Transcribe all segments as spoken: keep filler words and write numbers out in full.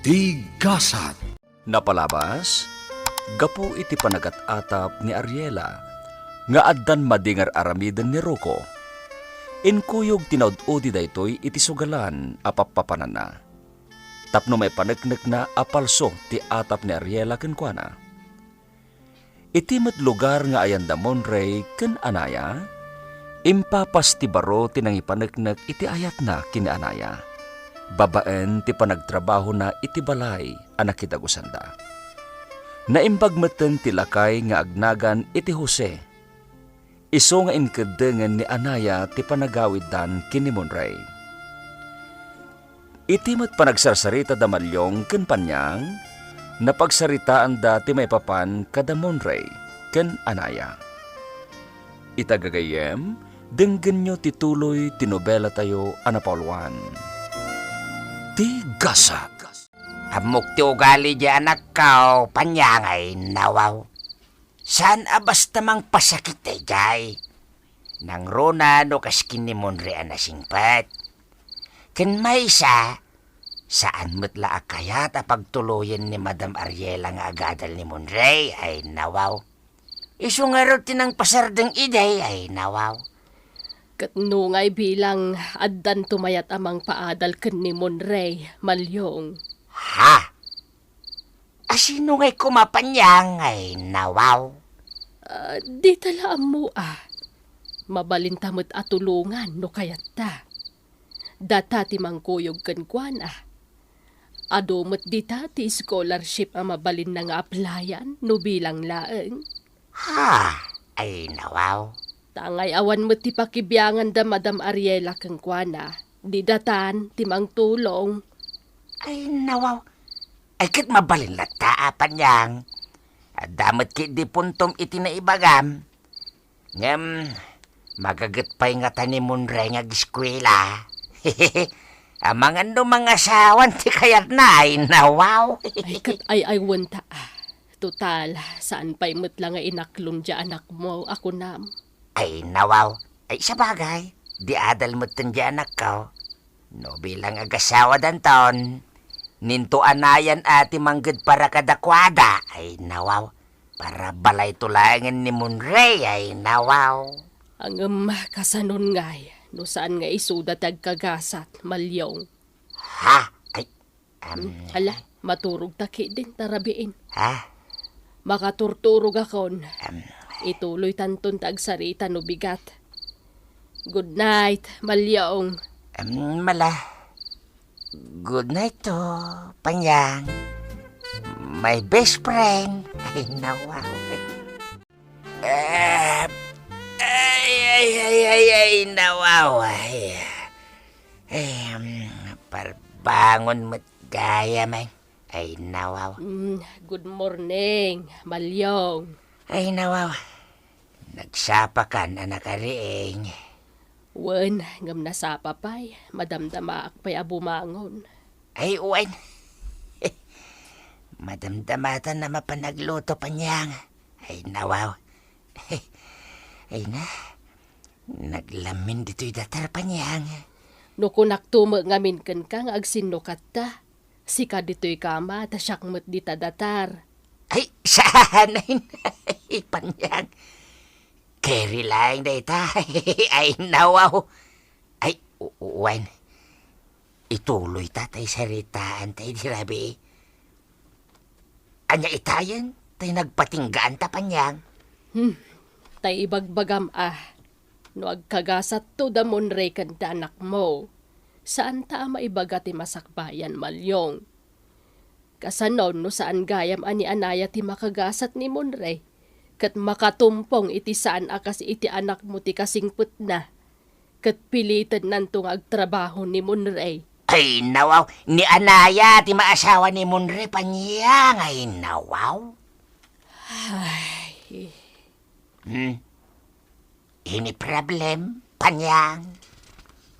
Ti gasat. Napalabas, gapu iti panagat-atap ni Ariela, nga addan madi nga ar-aramiden ni Ruko. Inkuyog ti naud-udi daytoy iti sugalan a pappapananna, tapno maipaneknekna a palso ti atap ni Ariela kenkuana. Iti met lugar nga ayan da Monrey ken Anaya, impapas ti baro ti nangipaneknek iti ayatna ken ni Anaya, babaen ti panagtrabahona iti balay a nakidagusanda. Naimbag metten ti lakay nga agnagan iti Jose. Isu nga inkeddengen ni Anaya ti panagawiddan ken ni Monrey. Iti met panagsarsarita da Maliong ken Panyang, napagsaritaanda ti maipapan kada Monrey ken Anaya. Ita gagayyem, denggenyo ti tuloy ti nobelatayo a napauluan, Ti Gasat. Ammok ti ugali di anakko, Panyang, ay nawaw. Saan a basta mangpasakit daydiay. Nangruna no kas ken ni Monrey a nasingpet. Ken maysa, saan met la a kayat a pagtuloyen ni Madam Ariela nga agadal ni Monrey, ay nawaw. Isu ngarud ti nangpasardeng idi, ay nawaw. Ket no ngay bilang addan tumayat a mangpaadal ken ni Monrey, Malyong. Ha? Asino ngay koma, Panyang, ay nawaw? Ah, dita la ammo a. Mabalinta met a tulongan no kayatta. Data ti mangkuyog kenkuana. Adu met dita ti scholarship a mabalinna nga applyan no bilang laeng. Ha? Ay nawaw. Ta ngay awan met ti pakibiangan da Madam Ariela kenkuana, di datan ti mangtulong. Ay nawaw. Ay ket mabalin latta a, Panyang. Adda met ketdi puntom iti naibagam. Ngem, magaget pay ngata ni Monrey nga ageskuela. Amangan no mangasawan ti kayatna, ay nawaw. Ay, ket ay-aywenta, ah. Total, saan pay met la nga inaklon di anakmo a kunam. Ay, nawaw. Ay, sabagay, di adal metten di anakko. No bilang agasawa danton, ninto anayan a ti mangged para kadakuada, ay nawaw. Para balayto laengen ni Monrey, ay nawaw. Ngem kasanon ngay, no saan nga isuda ti agkagasat, Malyong? Ha? Ay, am, Hmm, hala, maturog ta ketdin, ta rabiin. Ha? Makaturturogakon. Am. Ituloytanton ta agsarita no bigat. Good night, Malyong. Am, mala. Good night to, Panyang. My best friend. Ay, nawaw. Eh, ay, ay, ay, ay, ay, nawaw. Ay. Ay, um, parbangon met gayam, ay. Ay, nawaw. Mm, good morning, Malyong. Ay, nawaw. Nagsapakan a nakariing. Wen, ngem nasapa pay, madamdamaak pay a bumangon. Ay, wen. Madamdamatan a mapan agluto, Panyang. Ay, nawaw. Ay na, naglamin ditoy datar, Panyang. No kunakto met ngamin kenka nga agsinnukatta, sika ditoy kama, ta siak met dita datar. Ay, saan, ay, Panyang. Keri laeng dayta. Ay, nawaw. Ay, u-, u-, wen. Ituloyta tay saritaanta idi rabii. Ania itayen tay nagpatinggaanta, Panyang? Hmm. Tay ibagbagam a, no agkagasatto da Monrey ken da anakmo, saanta a maibaga ti masakbayan, Malyong. Kasanon no saan gayam a ni Anaya ti makagasat ni Monrey, ket makatumpong iti saan a kas iti anakmo ti kasingpetna, ket pilitennanto nga agtrabaho ni Monrey. Ay, nawaw, ni Anaya ti maasawa ni Monrey, Panyang, ay, nawaw. Ay. Hmm? Any problem, Panyang?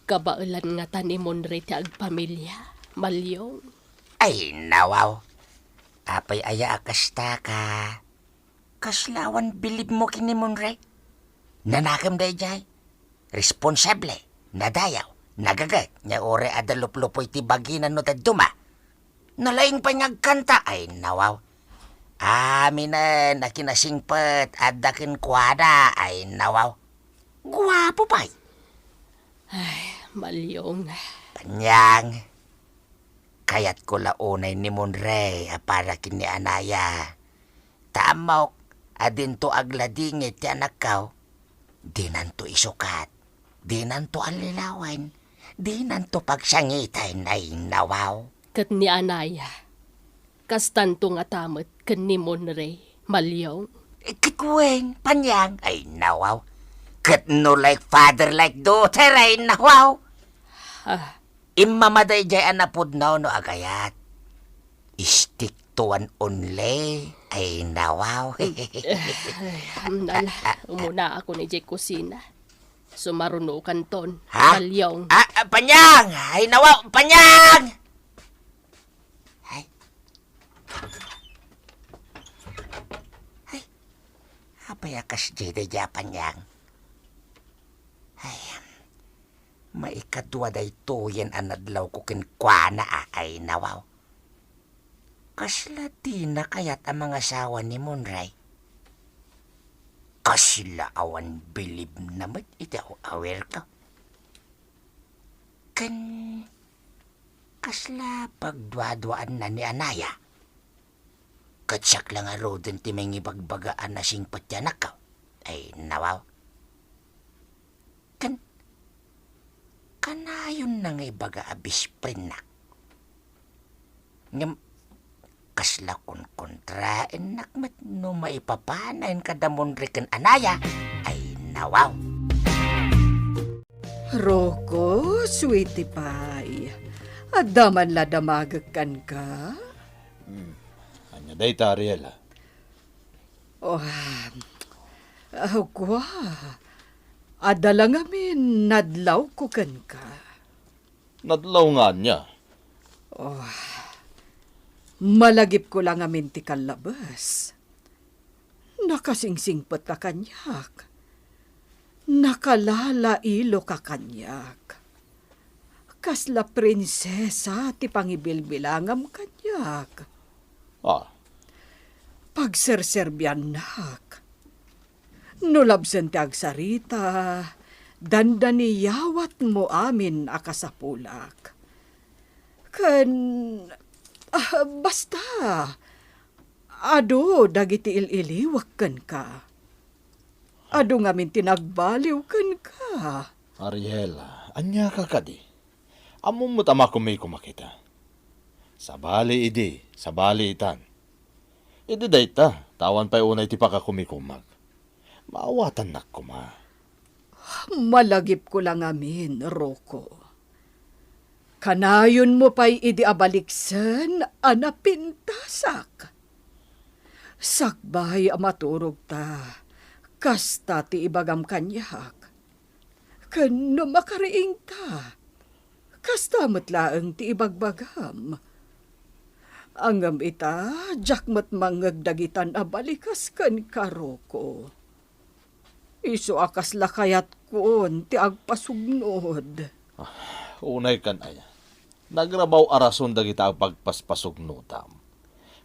Kabaelan ngata ni Monrey ti agpamilia, Malyong. Ay, nawaw. Apay aya a kasta ka? Kasla awan bilibmo ken ni Monrey? Nanakem daydiay. Responsable, nadayaw, nagaget, nya uray adda luplupoy ti bagina no dadduma. No laeng pay nga agkanta, ay nawaw. Aminen a kinasingpet adda kenkuana, ay nawaw. Guapo pay. Ay, Malyong. Panyang, kayatko la unay ni Monray a para ken ni Anaya. Ta ammok a dinto agladingit ti anakko. Dinanto isukat. Dinanto allilawen. Dinanto pagsangiten, ay nawaw. Ket ni Anaya, kastanto ngata met ken ni Monray, Malyong? Eh, ket wen, Panyang, ay nawaw. Ket no like father, like daughter, ay nawaw. Ah. Immamada idiay a napudno no agayat. Stick to one only, ay nawaw. Ay, ala, umuna ako ni jay kusina. Sumarunokanton, Ha? Malyong. Ah, ah, Panyang! Ay nawaw, Panyang! Ay. Ay. Apay a kasdiay daydiay a Panyang? Ay, maikadua daytoyen a nadlawko kenkuana a, ay nawaw. Kasla dina kayat a mangasawa ni Monray? Kasla awan bilibna met iti aw-awirko. Ken kasla pagduaduaanna ni Anaya? Ket siak la ngaruden ti mangibagbaga a nasingpet ti anakko. Ay, nawaw. Ken kanayonna nga ibaga a best friendnak. Ngem kasla konkontraennak met no maipapanayen kada Monray ken Anaya. Ay, nawaw. Rocco, sweetie pie. Adda man la damagek kenka? Hmm. Ania dayta, Ariela? Oh, ah, kua, adda la ngamin nadlawko kenka. Nadlaw nga ania? Oh, malagipko la ngamin ti kallabes. Nakasingsingpetka kaniak. Nakalalailo ka kaniak. Kasla prinsesa ti pangibilbilangam kaniak. Ah. Pagserserbiannak. No labsen ti agsarita, dandaniyawatmo amin a kasapulak. Ken, ah, basta, adu dagiti il-iliwek kenka. Adu ngamin ti nagbaliw kenka. Ariela, ania ka kadi? Ammom met a makumikumak ita. Sabali idi, sabali itan. Idi dayta, ta awan pay unay ti pakakumikumak. Maawatannak koma. Malagipko la ngamin, Rocco. Kanayonmo pay idi abaliksen a napintasak. Sakbay a maturogta, kasta ti ibagam kaniak. Ken no makariingta, kasta met laeng ti ibagbagam. Ngem ita, diak met mangngeg dagitan a balikas kenka, Rocco. Isu a kasla kayatkon ti agpasugnod. Ah, unay kan aya. Nagrabaw a rason dagita a pagpaspasugnotam.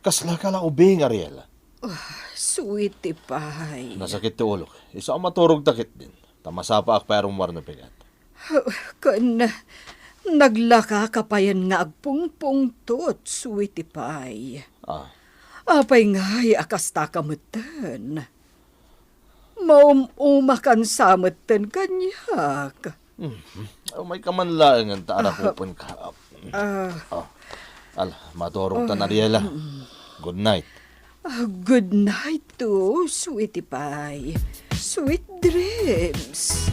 Kasla ka la ubing, Ariela. Ah, sweetie pie. Nasakit ti ulok. Isu a maturogta ketdin. Ta masapaak pay a rummuar no pigat. Ken naglaka ka payen nga agpungpungtot, sweetie pie. Ah. Apay ngay a kasta ka metten? Maum-umakan sa metten kaniak. Mhm. Umayka man laengen ta arakupenka. Ah. Oh. Ala, maturogtan, Ariela. Mm. Good night. Ah, good night too, sweetie pie. Sweet dreams.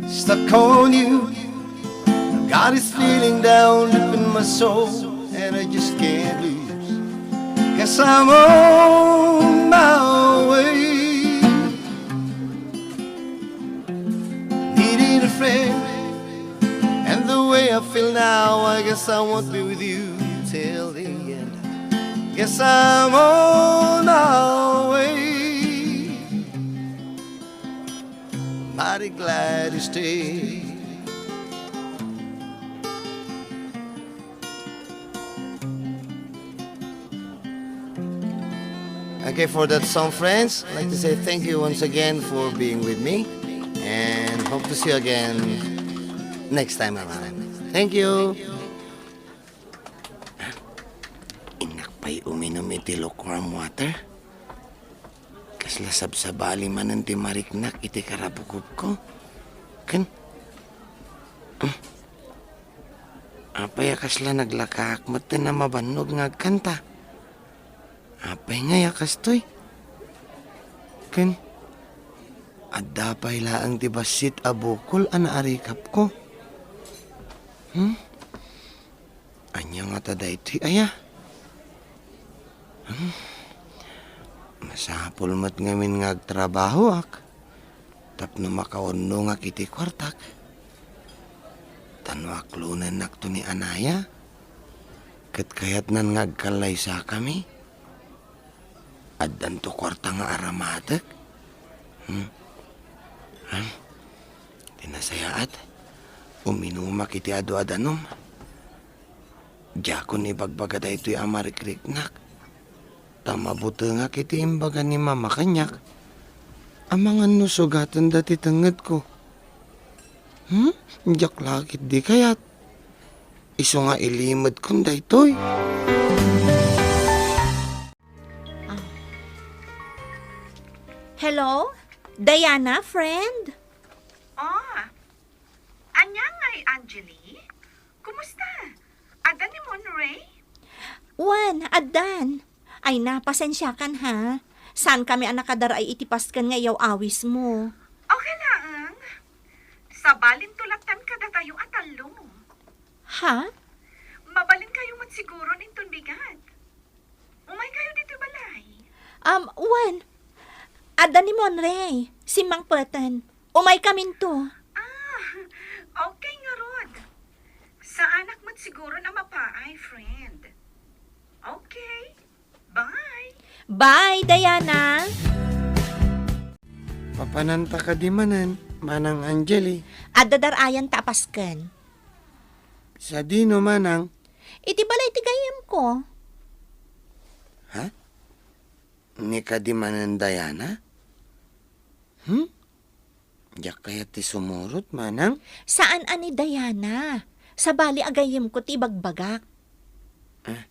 Stuck on you. Got this feeling down deep in my soul, and I just can't lose. Guess I'm on my way. Needing a friend, and the way I feel now, I guess I won't be with you till the end. Guess I'm on my way. Glad to stay. Okay, for that song, friends, I'd like to say thank you once again for being with me and hope to see you again next time around. Thank you. Innak pay uminum iti lukewarm water. Kasla sabsabali manen ti mariknak iti karabukobko. Ken, hmm, apay a kasla naglakaak metten a mabannog nga agkanta? Apay ngay a kastoy? Ken, adda pay laeng ti bassit a bukol a naarikapko. Hmm? Ania ngata daytoy aya? Hmm? Masapul met ngamin nga agtrabahoak tapno makaunongak iti kuartak. Ta no aklonennakto ni Anaya, ket kayatnan nga agkallaysakami. Addanto kuarta nga aramatek? Hmm? Hmm? Ti nasayaat, uminumak iti adu a danum. Diakon ibagbaga daytoy a marikriknak, ta mabutengak iti imbaga ni Mama kaniak. Amangan no sugatenda ti tengngedko. Hmm? Diak la ketdi kayat. Isu nga ilimedkon daytoy. Ah. Hello? Diana, friend? Oh, ania ngay, Angeli? Kumusta? Adda ni Monray? Wen, addan. Ay na, pasensiakan ha. Saankami a nakadar-ay iti pasken nga iyaw-awismo. Okay laeng. Sabalinto lattan kadatayo a tallo. Ha? Mabalinkayo met siguron inton bigat. Umaykayo ditoy balay. Um, wen. Adda ni Monray. Simmangpeten. Umaykaminto. Ah, okay ngarud. Saanak met siguron a mapaay, friend. Okay. Bye. Bye, Diana. Papananta kadi manen, Manang Angeli? Adda dar-ayanta a pasken. Sadino, Manang? Iti balay ti gayyemko. Ha? Ni kadi manen Diana? Hmm? Diak kayat ti sumurot, Manang? Saan a ni Diana. Sabali a gayyemko ti ibagbagak. Ah,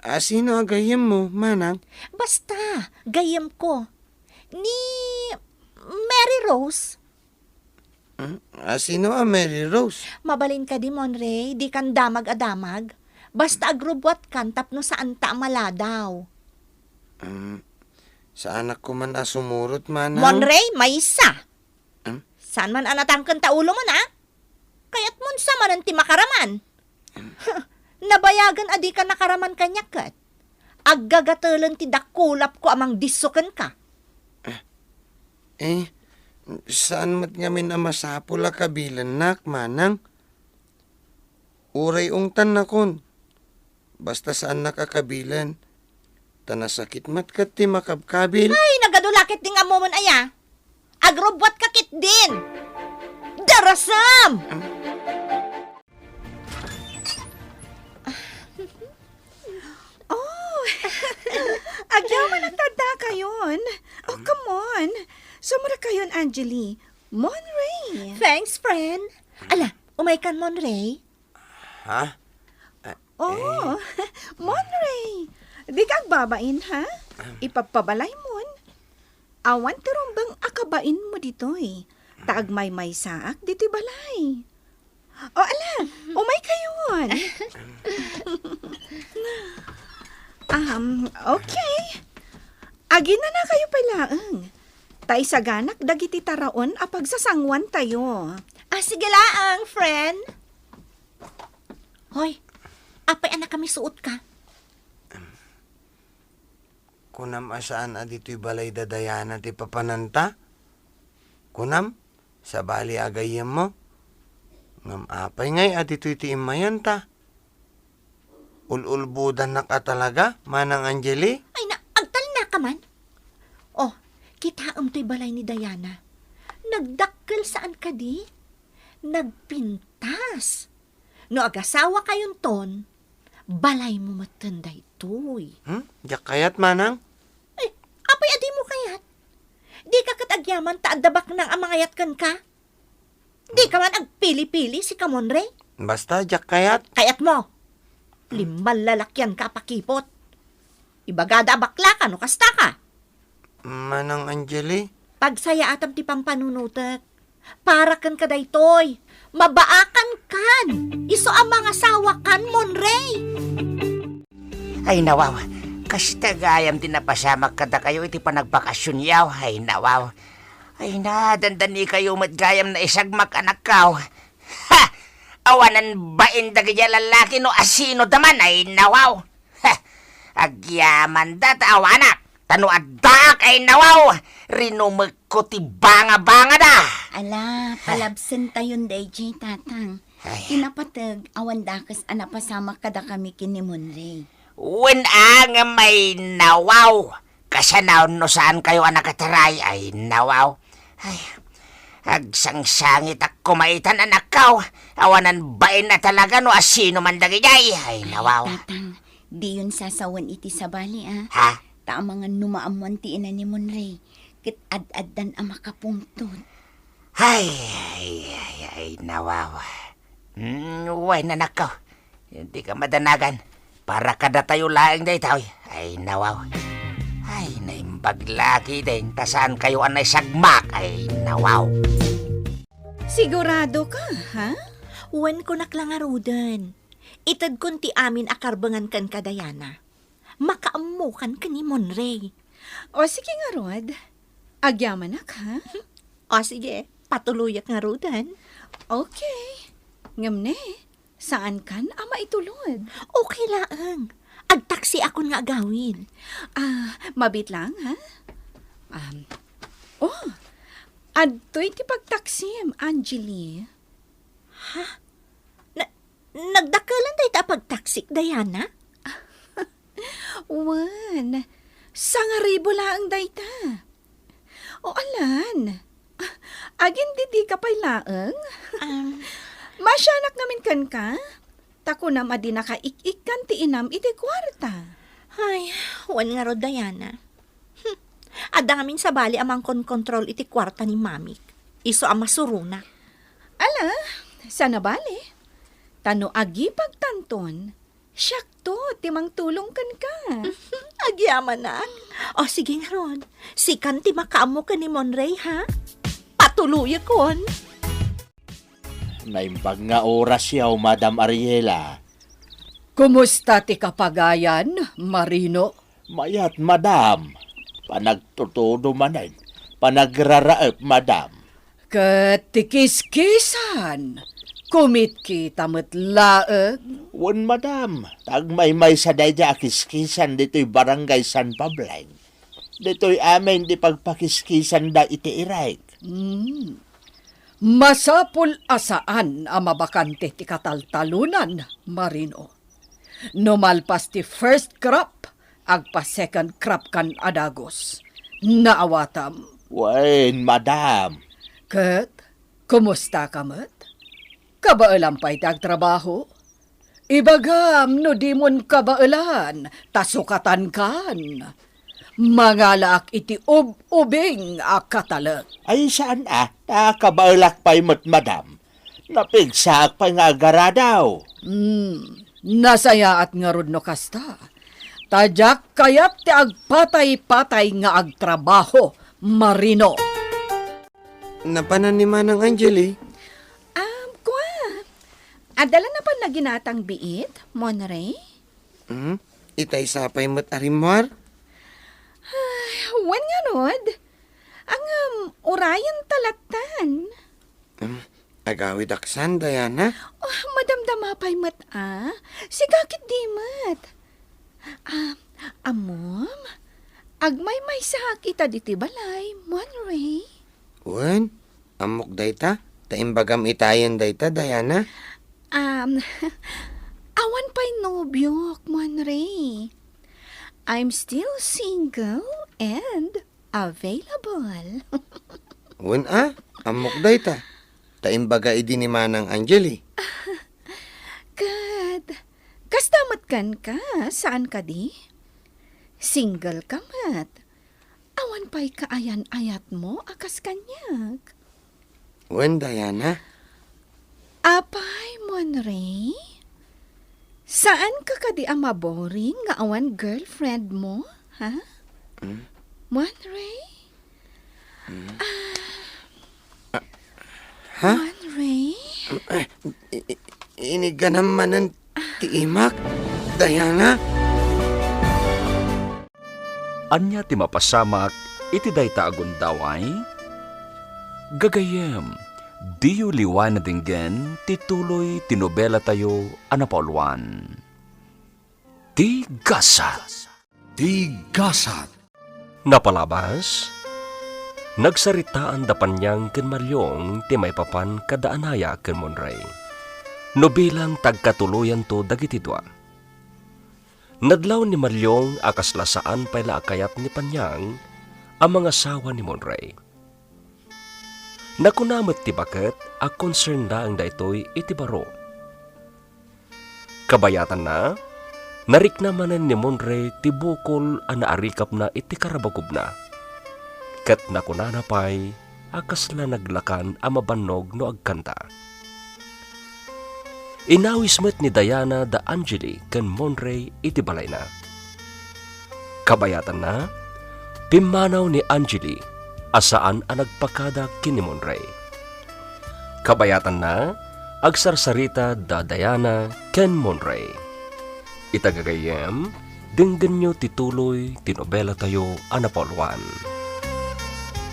a sino a gayyemmo, Manang? Basta, gayyemko. Ni Mary Rose. Hmm? A sino a Mary Rose? Mabalin kadi, Monray, dikan damag a damag. Basta agrubbuatkan tapno saanta a maladaw. Hmm, saanak koma a sumurot, Manang. Monray, maysa! Hmm? Saan man a natangken ta ulomon, a? Kayatmon sa manen ti makaraman. Nabayagen a dika nakaraman kaniak ket. Aggagatelen ti dakulapko a mangdisso kenka. Eh, saan met ngamin a masapul a kabilennak, Manang? Uray ungtannakon. Basta saannak a kabilen. Ta nasakit met ket ti makabkabil. Ay, nagadu la ketdi nga ammomon aya. Agrubbuatka ketdin. Darasam! Oh, agyamanak ta addakayon. Oh, come on. Sumrekayon, Angeli. Monray. Thanks, friend. Ala, umaykan, Monray. Ha? Ah, oh, eh. Monray. Dika agbabain, ha? Ipabpabalaymon. Awan ti rumbeng a kabainmo ditoy. Ta agmaymaysaak ditoy balay. O, ala, umaykayon. Um, okay. Aginanakayo pay laeng. Ta isaganak dagiti taraon a pagsasanguantayo. Ah, sige laeng, friend. Hoy, apay a nakamisuotka? Kunam a saan a ditoy balay da Diana ti papananta? Kunam, sabali a gayyemmo? Ngem apay ngay a ditoy ti immayenta? Ul-ulbodannak a talaga, Manang Angeli? Ay na, agtalnaka man. Oh, kitaem toy balay ni Diana. Nagdakkel saan kadi? Nagpintas. No agasawakayonton, balaymo metten daytoy. Hmm? Diak kayat, manang. Eh, apay a dimo kayat? Dika ket agyaman ta adda baknang a mangayat kenka? Dika man agpili-pili, sika, Monrey? Basta, diak kayat. Kayatmo. Limman lalakianka a pakipot. Ibagada a baklaka no kastaka. Manang Angeli? Pagsayaatam ti pampanunotek. Para kenka daytoy. Mabaakankan. Isu a mangasawakan, Monrey. Ay, nawaw. Kasta gayam ti napasamak kadakayo iti panagbakasionyo. Ay, nawaw. Ay, nadandanikayo met gayam naisagmak, anakko. Ha! Awanan bain dagiti a lallaki no asino da man, ay, nawaw. Ha! Agyamanda ta awanak. Ta no addaak, ay, nawaw, rinumekko ti bangabangada. Ala, palabsentayon daydiay, Tatang. Ay. Ti napateg, awan dakes a napasamak kadakami ken ni Monrey. Wen a ngem, ay, nawaw. Kasano no saankayo a nakataray, ay, nawaw. Ay, agsangsangitak koma itan, anakko. Awanan bain a talaga no asino man dagijay, ay, nawaw. Tatang, diyon sasawen iti sabali, a. Ha? Ta amangan no maammoan ti ina ni Monrey, ket ad-addan a makapungtot. Ay, ay, ay, ay, nawaw. Hmm, wen, anakko. Dika madanagan. Para kadatayo laeng daytoy. Ay, nawaw. Ay, naimbag la ketdin ta saankayo a naisagmak. Ay, nawaw. Sigurado ka, ha? Wen, kunak la ngaruden. Itedkon ti amin a karbengan kenka, Diana. Makaammokan ken ni Monrey. O, sige ngarud. Agyamanak, ha? O, sige. Patuloyak ngaruden. Okay. Ngem ne, saankan a maitulod? Okay laeng. Agtaksiakon nga agawid. Ah, mabiit laeng, ha? Um, oh, adtoy ti pagtaksim, Angeli. Ha? Na-, nagdakkelan dayta a pagtaksik, Diana? Wen, sangaribu laeng dayta. O, alan. Agindidika pay laeng? Um. Masianak ngamin kenka? Ta kunam a dinaka ik-ikkan ti inam iti kuarta. Ay, wen ngarud, Diana. Hmm. Adda ngamin sabali a mangkonkontrol iti kuarta ni Mamik. Isu a masuronak. Ala, saan a bale? Ta no agipagtanton, siakto ti mangtulong kenka. Agyamanak. O, sige ngarud. Sikan ti makaammo ken ni Monrey, ha? Patuloyakon. Naimbag nga orasyo, Madam Ariela. Kumusta ti kapagayan, Marino? Mayat, Madam. Panagtutudo manen. Panagraraep, Madam. Ket ti kiskisan, kumitkita met laeng. Wen, Madam. Ta agmaymaysa daydiay a kiskisan ditoy Barangay San Pableng. Ditoy amin ti pagpakiskisanda iti irek. Hmm. Masapul a saan a mabakante ti kataltalonan, Marino. No malpas ti first crop, agpa-second crop kan a dagus. Naawatam. Wen, Madam. Ket, kumusta ka met? Kabaelan pay ti agtrabaho? Ibagam no dimon kabaelan, ta sukatankan. Mangalaak iti ub-ubing a katalek. Ay, saan a, ta kabaelak pay met, Madam. Napigsaak pay nga agaradaw. Hmm, nasayaat ngarud no kasta. Ta diak kayat ti agpatay-patay nga agtrabaho, Marino. Napanan ni Manang Angeli? Ah, kua. Adda la napan nga ginatang biit, Monrey? Hmm? Itay sapay met a rimmuar? Ay, wen ngarud. Ngem, urayen ta lattan. Hmm, agawidak san, Diana? Oh, madamdama pay met, a. Sika ket di met. Ah, ammom, agmaymaysaak ita ditoy balay, Monrey. Wen, ammok dayta, ta imbagam itayen dayta, Diana. Um, awan pay nobiok, Monrey. I'm still single and available. Wen a, ammok dayta. Ta imbaga idi ni Manang Angeli. Ket, kasta met kenka, saan kadi? Single ka met. Awan pay kaayan-ayatmo a kas kaniak. Wen, Diana. Apay, Monray? Saan ka kadi a maboring nga awan girlfriend mo, ha? Hmm? Monray? Hmm? Ah. Ha? Monray? Eh, i-, i-, inigana manen ti imak, Diana? Ania ti mapasamak iti dayta a gundaway? Gagayyem, diyo liwan a denggen ti tuloy ti nobelatayo a napauluan, Ti Gasat. Ti Gasat. Napalabas, nagsaritaan da Panyang ken Malyong ti maipapan kada Anaya ken Monray. No bilang tagkatuloyanto dagiti dua. Nadlaw ni Malyong a kasla saan pay la a kayat ni Panyang a mangasawa ni Monray. Nakuna met ti baket a concern laeng daytoy iti baro. Kabayatanna, narikna manen ni Monray ti bukol a naarikapna iti karabagubna. Ket nakunana pay a kasla naglakan a mabannog no agkanta. Inawis met ni Diana da Angeli ken Monray iti balayna. Kabayatanna, pimmanaw ni Angeli a saan a nagpakada ken ni Monray. Kabayatanna, agsarsarita da Diana ken Monray. Ita gagayyem, denggenyo ti tuloy ti nobelatayo a napauluan,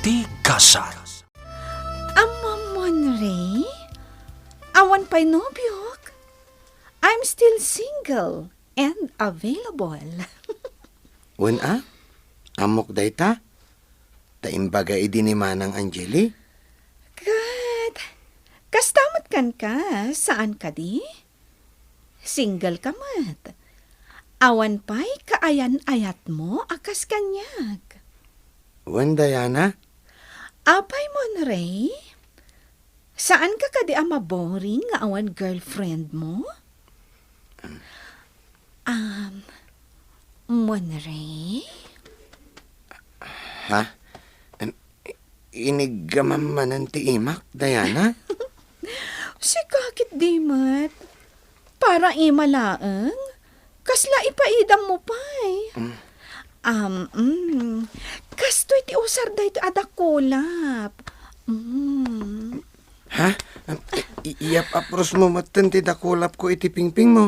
Ti Gasat. Ammom, Monray? Awan pay nobiok? I'm still single and available. Wen a? Ammok dayta? Ta imbaga idi ni Manang Angeli? Ket, kasta met kenka, saan kadi? Single ka met. Awan pay kaayan-ayatmo a kas kaniak. Wen, Diana? Apay, Monray? Saan ka kadi a maboring nga awan girlfriend mo? Um, Monray? Ha? Em, iniggamam manen ti imak, Diana? Sika ket di met. Para ima laeng? Kasla ipaidam mo pay? Mm. Um, mm. Kastoy ti usar daytoy a dakulap. Mm. Ha? Em, i-, iyap-apros mo metten ti dakulap ko iti pingping mo.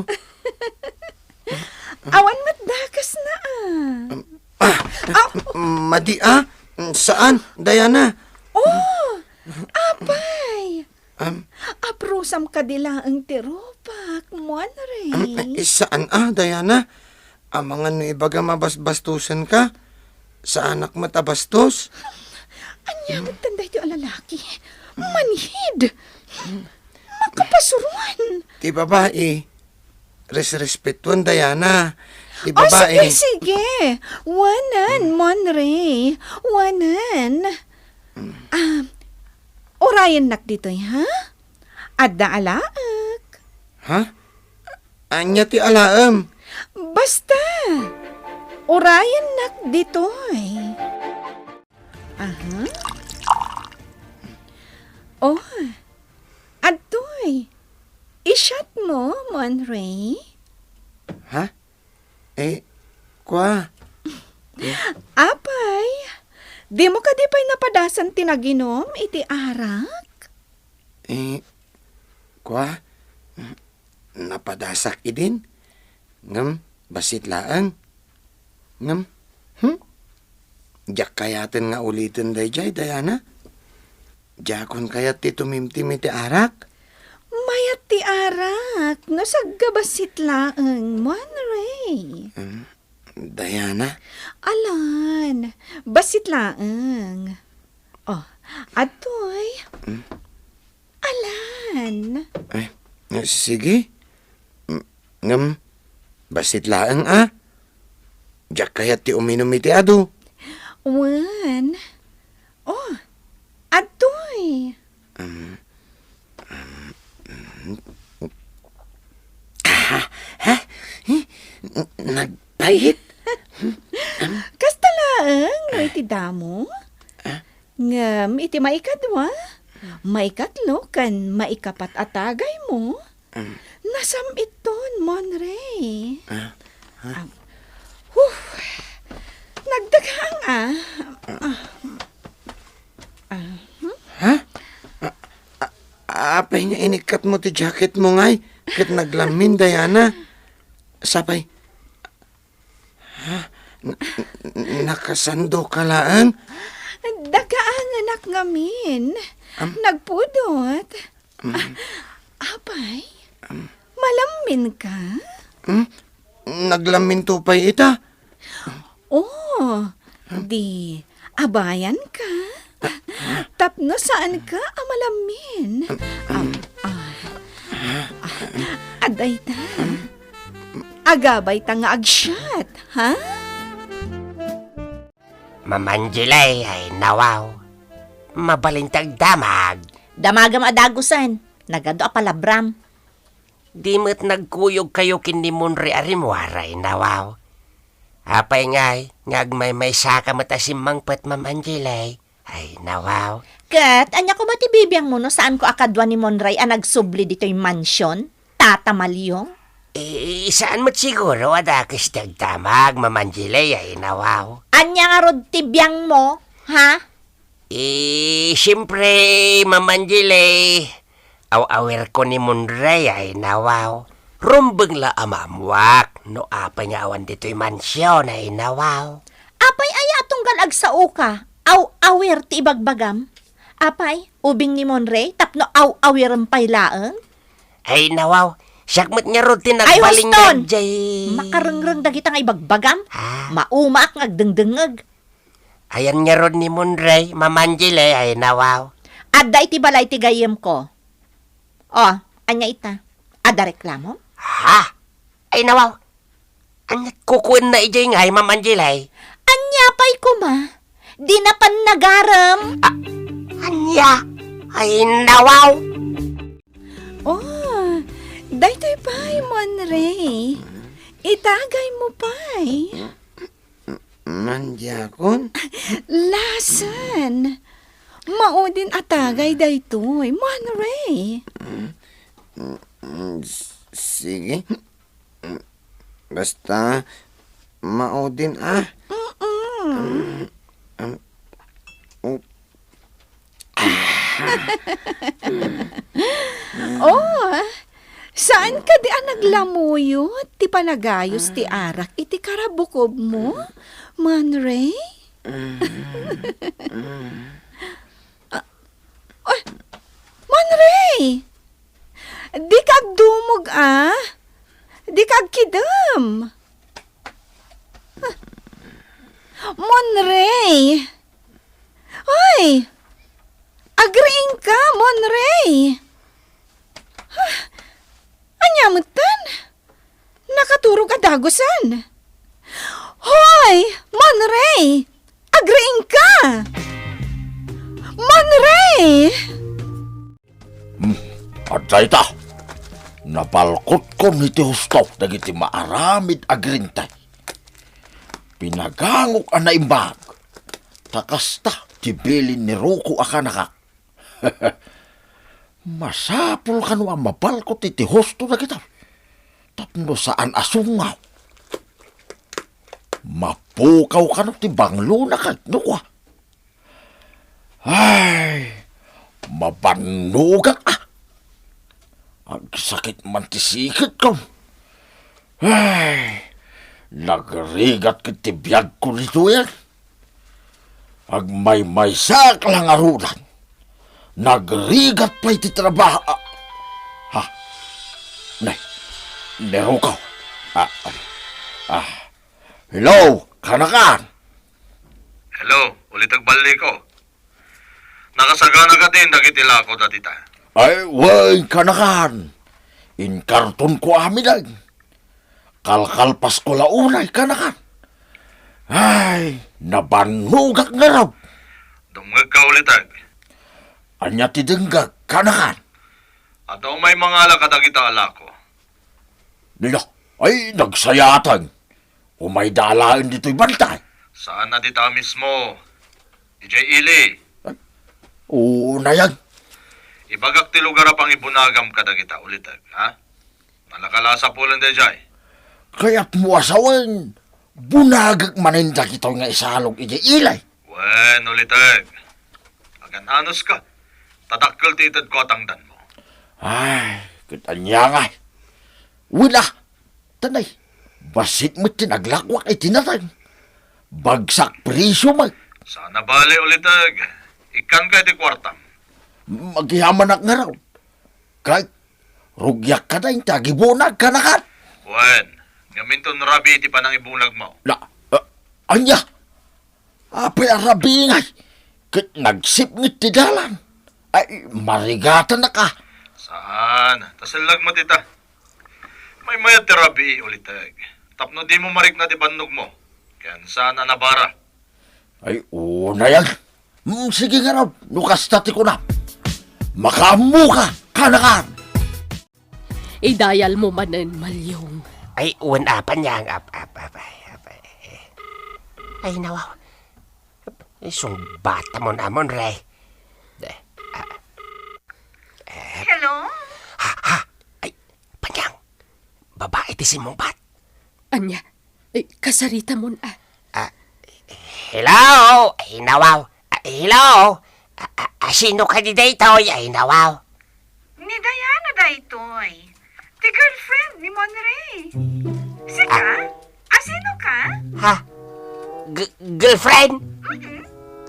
Awan met dakes na, ah. Em, ah, ah, madi, ah. Saan, Diana? Oh, apay. Am? Aprosam kadi laeng ti rupak, Monray. Am, eh, saan, ah, Diana? Amangan no ibagam a basbastosen ka. Saanak met a bastos. Ania met daytoy a lalaki? Manhid! Makapasuruan! Ti babai, resrespetuen, Diana. Ti babai. Oh, sige, sige. Wanan, Monray. Wanan. Ah, urayennak ditoy, ha? Adda alaek. Ha? Ania ti alaem? Basta, urayennak ditoy. Aha. Oh, adtoy. I-shot mo, Monray? Ha? Eh, kua? Apay, dimo kadi pay napadasan ti naginom iti arak? Eh, kua? Napadasak idin? Ngem, bassit laeng. Ngem, hmm? Diak kayaten nga uliten daydiay, Diana. Diakon kayat ti tumimtim iti arak. Mayat ti arak, no sagga bassit laeng, Monray. Hmm, Diana. Alan, bassit laeng. Oh, adtoy. Hmm? Alan. Ay, sige. M-, ngem, bassit laeng, a. Diak kayat ti uminum iti adu. Wen. Oh, ad-, N-, nagpait? Kasta laeng no iti damo. Ah? Ngem iti maikadua, maikatlo, ken maikapat a tagaymo, Mm. nasam-itton, Monrey. Ah? Ah. Ah. Huh. Nagdagang, ah. Ah. Ah. Hmm? Ha? A-, a-, apay nga inikkatmo ti jacketmo ngay ket naglammin, Diana? Sapay, ha? N-, n-, nakasando ka laeng? Dagaanganak ngamin. Am? Nagpudot. Mm. Apay? Mm. Malammin ka? Hmm? Naglammin to pay ita? Oh, di abayan ka? Tapno saan ka a malammin? Ah, ah, ah, adda ita. Agabay ta nga agsiat, ha? Mama Angelay, ay nawaw. Mabalin ti agdamag. Damagem a dagusen. Nagadu a palabram. Di met nagkuyogkayo ken ni Monrey a rimmuar, ay nawaw. Apay ngay nga agmaymaysaka met a simmangpet, Mama Angelay? Ay nawaw. Ket ania koma ti bibiangmo no saanko a kadua ni Monrey a nagsubli ditoy mansion, Tata Maliong? Eh, saan met siguro a dakes ti agdamag, Mama Angelay, ay nawaw. Ania ngarud ti biangmo, ha? Eh, siempre, Mama Angelay, aw-awirko ni Monrey, ay nawaw. Rumbeng la a maammuak no apay nga awan ditoy mansion, ay nawaw. Apay aya a tunggal agsaoka, aw-awir ti ibagbagam? Apay, ubing ni Monrey tapno aw-awirem pay laeng? Ay nawaw, siak met ngarud ti Ay, nagbalin huston! Nga jay. Makarengreng dagita nga ibagbagam? Ah. Maumaak nga agdengdengngeg. Ayan ngarud ni Monrey, Mama Angelay, ay nawaw. Adda iti balay ti gayyemko. Oh, ania ita? Adda reklamo? Ha? Ay nawaw. Ania kukuenna idiay ngay, Mama Angelay? Ania pay koma? Di na pannagarem. Ah, ania? Ay nawaw. Oh, daytoy pay, Monrey. Itagaymo pay. Mandiakon? Lasen. Maudin a tagay daytoy, Monrey. Mm, mm, s-, sige. Mm, basta, maudin, ah. Mm-mm. Mm, mm. Oh, saan kadi a naglamuyot ti panagayos ti arak iti karabukobmo, Monrey? Ah, ay, Monrey! Dika agdumog, a? Dika agkidem? Monrey! Oy! Agriingka, Monrey! Ah, ania metten? Nakaturog a dagusen. Hoy, Monrey! Agriingka! Monrey! Hmm, adda ita. Nabalkotko iti husto dagiti maaramid a grintay. Pinagangok a naimbag. Ta kasta ti bilin ni Ruko a kanakak. Masapul kano a mabalkot iti husto dagita tapno saan a sungaw. Mapukaw kano ti banglona ket no kua. Ay, mabannogak a. Agsakit man ti siketko. Ay, nagrigat ket ti biagko ditoyen. Agmaymaysaak la ngaruden. Nagrigat pay ti trabaho. Ah, ha? Nay, ni Ruko. Ah, ah. Hello, kanakan? Hello, uliteg balliko. Nakasagana kadin dagiti lako dadita? Ay, wen, kanakan. Inkartonko amin ay. Kalkalpasko la unay, kanakan. Ay, nabannogak ngarud. Dumngegka, uliteg. Ania ti denggek, kanakan? Adda umay mangala kadagita a lako. Dida, Ay, nagsayaten. Umayda laeng ditoy bantay. Saan a dita mismo? Idiay ili. Unay. Ibagak ti lugar a pangibunagam kadagita, Uliteg, ha? Nalaka la a sapulen daydiay. Kayatmo a sawen, bunagek manen dagitoy nga isalog idiay ili. Wen, Uliteg. Agan-anuska. Ta dakkel ti itedko a tangdanmo. Ay, ket ania ngay? Wen a, tanay, bassit met ti naglakwak iti nateng. Bagsak presio met. Saan a bale, Uliteg. Ikkanka iti kuartam. Magyamanak ngarud. Ket rugiak kadi ti agibunag kanakan. Wen, ngamin ton rabii ti panangibunagmo. Na, ah, ania? Apay a rabii ngay? Ket nagsipnget ti dalan. Ay, marigatannak a. Saan? Ta sellag met ita. Maymayat ti rabii, Uliteg. Tapno dimo marikna ti bannogmo. Ken saan a nabara. Ay, unay. Hmm, sige ngarud, no kasta ti kunam. Makaammoka, kanakan. Idayalmo manen, Malyong. Ay, wen a, Panyang, ap-, ap-, apay, apay. Ay, nawaw. Ay, sungbatamon a, Monrey. Eh, ah. Eh. Hello? Ha, ha? Ay, Panyang. Babai ti simmungbat. Ania? Ay, kasaritamon a. Ah, hello? Ay, nawaw. Ah, hello? Ah, ah, ah, sino kadi daytoy? Ay, nawaw. Ni Diana daytoy. Ti girlfriend ni Monrey. Sika? Ah. Asino ka? Ha? G-, girlfriend? Mm-mm.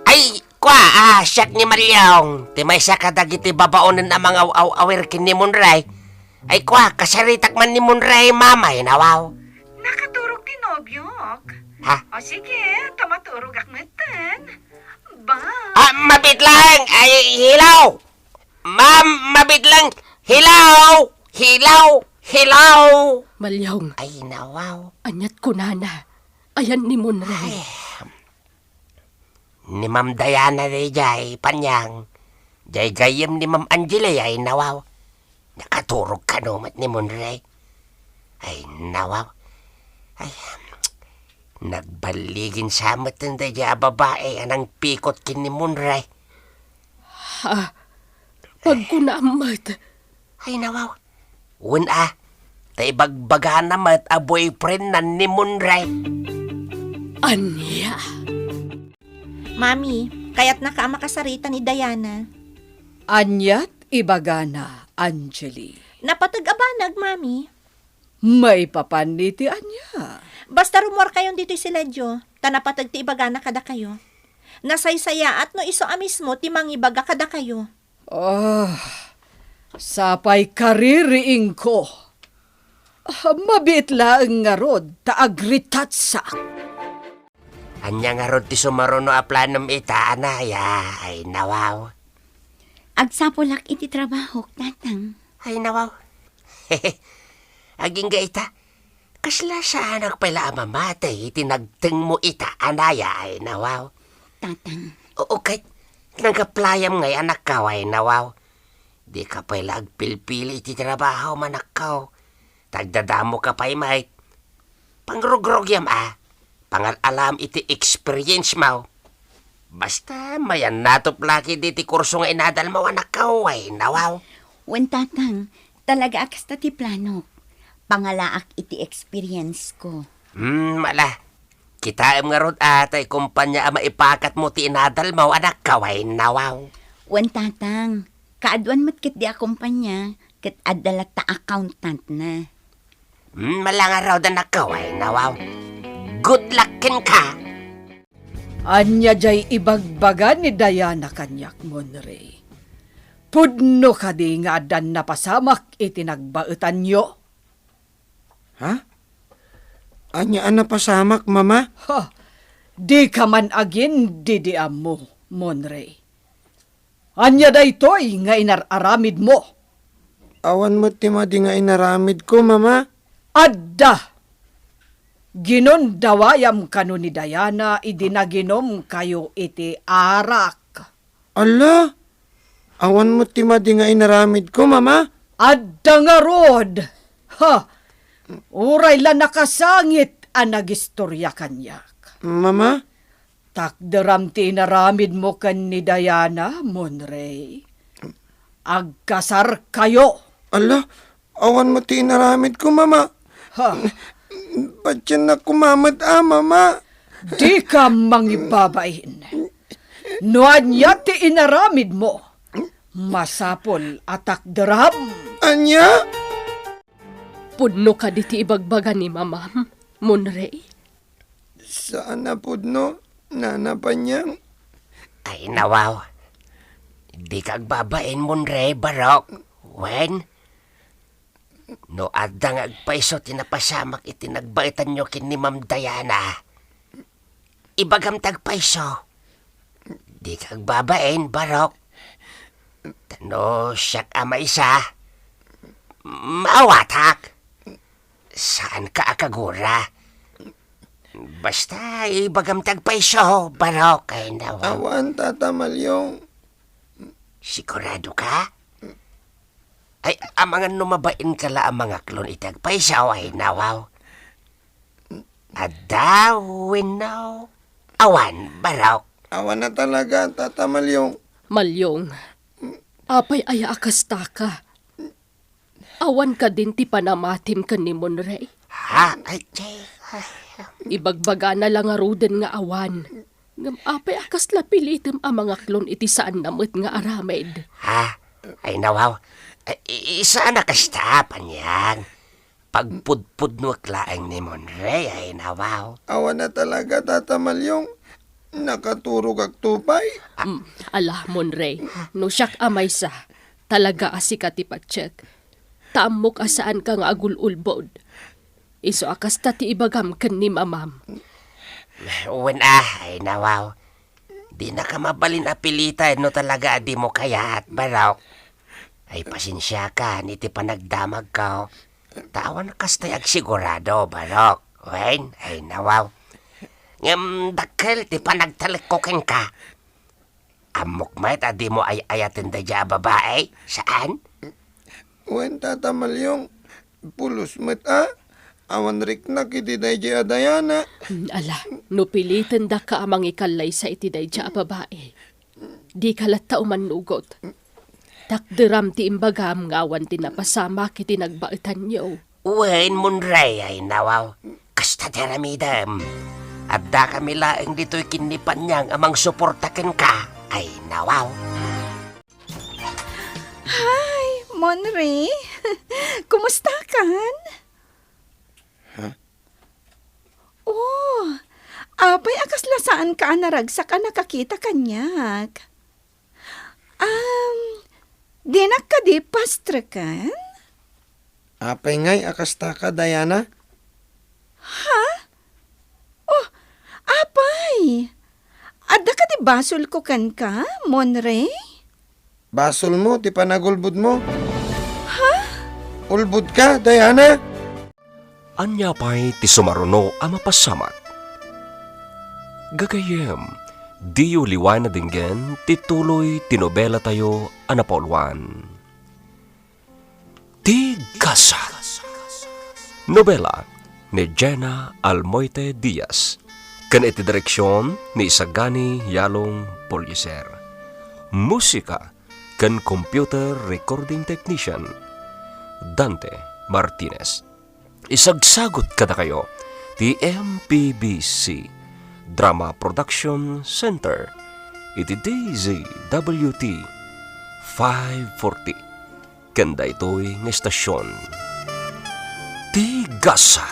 Ay, kua, ah, siak ni Malyong. Ti maysa kadagiti babaonen a mangaw-aw-awir ken ni Monrey. Ay, kua, kasaritak man ni Monrey, Mama, ay, nawaw. Nakaturog ti nobiok. Ha? O sige, ta maturogak metten. Bye. Ah, mabit lang! Ay, hello! Ma'am, mabit lang! Hello! Hello! Hello! Malyong. Ay, nawaw. Aniat kunana? Ayan ni Monrey. Ay, ni Ma'am Diana daydiay, Panyang. Jay gayyem ni Ma'am Angeli, ay, nawaw. Nakaturog kano met ni Monrey. Ay, nawaw. Ay, nagballigin sa met daydiay a babai a nangpikot ken ni Monrey. Ha? Pagkunam met. Ay, nawaw. Wen a, ta ibagbagana met a boyfriend-na ni Monrey. Ania? Mami, kayatnaka a makasarita ni Diana. Aniat ibagana, Angeli? Napateg a banag, Mami. Maipapan iti ania? Basta rummuarkayon ditoy siledio, ta napateg ti ibagana kadakayo. Nasaysayaat no isu a mismo ti mangibaga kadakayo. Ah, sapay kaririingko. Ah, mabiit laeng ngarud ta agritatsak. Ania ngarud ti sumaruno a planom ita, Anaya? Ay, nawaw. Agsapulak iti trabahok, Tatang. Ay, nawaw. Agingga ita, kasla saanak pay la a mamati iti nagtengmo ita, Anaya? Ay, nawaw. Tatang. Oo, ket nag-apply-am ngay, anakko, ay, nawaw. Dika pay la agpilpili iti trabaho, anakko. Tagdadamoka pay met. Pangrugrugiam a. Pangal-alam iti experience-mo. Basta, mayan natupla ketdi ti kurso nga inadalmo, anakko, ay, nawaw. Wen, Tatang, talaga a kasta ti planok. Pangalaak iti experience-ko. Hmm, ala. Kitaem ngarud a ta ikumpanya a maipakatmo ti inadalmo, anakko, ay, nawaw. Wen, Tatang, kaaduan met ketdi a kumpanya, ket adda latta accountant-na. Hmm, ala ngarud, anakko, ay, nawaw. Good luck kenka! Ania jay ibagbaga ni Diana kaniak, Monrey? Pudno kadi nga addan napasamak iti nagbaetanyo? Ha? Ania a napasamak, Mama? Ha! Dika man agin-didiammo, Monrey. Ania daytoy nga inar-aramidmo? Awan met ti madi nga inaramidko, Mama. Adda! Ginundawayam kano ni Diana idi naginumkayo iti arak. Ala! Awan met ti madi nga inaramidko, Mama. Adda ngarud! Ha! Uray la nakasangit a nagistoria kaniak. Mama? Takderam ti inaramidmo ken ni Diana, Monrey. Agkasarkayo. Ala, awan met ti inaramidko, Mama. Ha? Patiennak koma met a, Mama. Dika mangibabain. No ania ti inaramidmo, masapul a takderam. Ania? Pudno kadi ti ibagbaga ni Mamam, Monrey? Saan a pudno, Nana Panyang. Ay, nawaw. Dika agbabain, Monrey, barok. Wen? No adda nga agpayso ti napasamak iti nagbaetanyo ken ni Ma'am Diana, ibagam ti agpayso. Dika agbabain, barok. Ta no siak a maysa, maawatak. Saanka a kagura. Basta ibagam ti agpayso, barok, ay nawa. Awan, Tata Malyong. Sigurado ka? Ay, amangan no mabain ka la a mangaklon iti agpayso, ay nawaw. Adda wenno awan, barok? Awan a talaga, Tata Malyong. Malyong, apay aya a kasta ka? Awan kadin ti panamatim ken ni Monrey? Ha? Ay, ay, ay. Ibagbagana la ngaruden nga awan. Ngem apay a kasla pilitem a mangaklon iti saanna met nga aramid? Ha? Ay, nawaw. Ay, i-, i-, saan a kasta, Panyang? Pagpudpudnuek laeng ni Monrey, ay, nawaw. Awan a talaga, Tata Malyong. Nakaturogakto pay. Mm, ala, Monrey, no siak a maysa, talaga a sika ti patiek. Ta ammok a saanka nga agul-ulbod. Isu a kasta ti ibagam ken ni Mamam. Wen a, ay, nawaw. Dinaka mabalin a pilitan no talaga a dimo kayat, barok. Ay, pasensiakan iti panagdamagko. Ta awan kasta ti agsigurado, barok. Wen, ay, nawaw. Ngem dakkel ti panagtalekko kenka. Ammok met a dimo ay-ayaten daydiay a babai, saan? Wen, Tata Malyong, pulos met a. Awan riknak iti daydiay a Diana. Hmm, ala, no pilitendaka a mangikallaysa iti daydiay a babai, dika latta umannugot. Takderam ti imbagam nga awan ti napasamak iti nagbaetanyo. Wen, Monrey, ay nawaw. Kasta ti aramidem. Addakami laeng ditoy ken ni Panyang a mangsuporta kenka, ay nawaw. Hi, Monrey. Kumusta kan? Ha? Oh, apay a kasla saanka a naragsak a nakakita kaniak? Um, dinak kadi pastreken? Apay ngay a kastaka, Diana? Ha? Oh, apay! Adda kadi basolko kenka, Monrey? Basolmo ti panagulbodmo. Ha? Ulbodka, Diana? Ania pay ti sumaruno a mapasamak? Gagayyem, diyo liwan a denggen ti tuloy ti nobelatayo a napauluan. Ti Gasa. Nobela ni Jenna Almoite Diaz, ken iti direksion ni Isagani Yalong Polieser. Musika ken computer recording technician, Dante Martinez. Isagsagut kadakayo ti M P B C Drama Production Center iti D Z W T five forty ken daytoy nga estasion. Ti Gasa.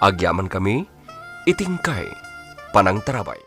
Agyamankami iti inkay panangtarabay.